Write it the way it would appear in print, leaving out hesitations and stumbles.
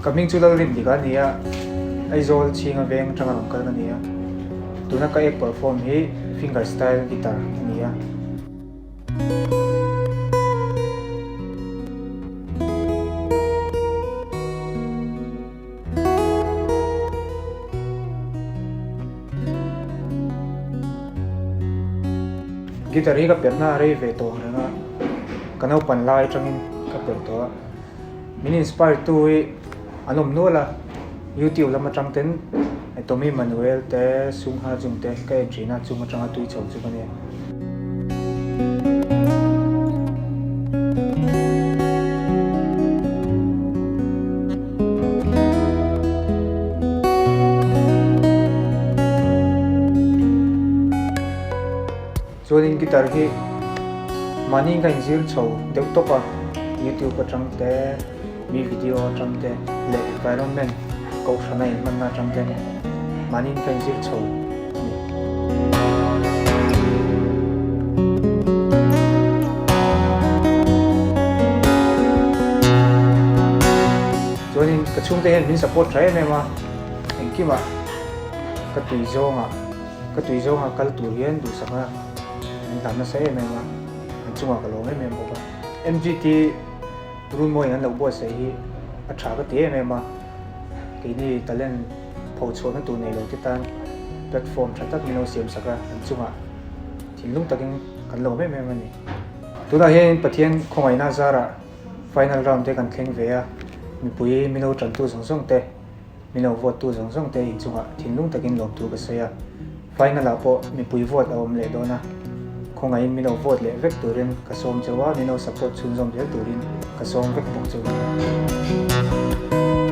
Ka hming chu Lalrindika a ni a, Aizawl chhinga veng atanga rawn kal ka ni a. Tuna ka ek perform hi finger style guitar a ni a. Guitar hi ka perhna a rei ve tawh ang reng a, ka naupan lai atangin ka perh tawh a. Min inspire tu hi an awm nual a, YouTube lam atang ten Tommy Manuel te, Sung Ha Jung te ka en thin a, chung atanga tui chho chu ka nia. Chuanin guitar hi mahni ka inzir chho deuh tawp a, YouTube atang te, mi video atang te leh environment kohhrana inhmanna atang te mahni ka inzir chho a ni. Chuanin ka chhungte hian min support tha em em a, engkimah ka tui zawngah Ka tui zawnga kal tur hian duhsakna min hlan nasa em em a, an chungah ka lawm em em bawk a. MGT Runmawiin an lo buatsaih hi a tha ka ti em em a, keini talent phochhuahna tur nei lo te tan platform tha tak min lo siam sak a, an chungah thinlung takin kan lawm em em a ni. Tunah hian Pathian khawngaihna zarah final round te kan thleng ve a, mipui min lo tantu zawng zawng te, Min lo vote tu zawng zawng te inchungah thinlung takin lawmthu ka sawi a, final ah pawh mipui vote a awm leh dawn a, khawngaihin min lo vote leh vek turin ka sawm cheu a, min lo support chhunzawm zel turin ka sawm vek bawk cheu a.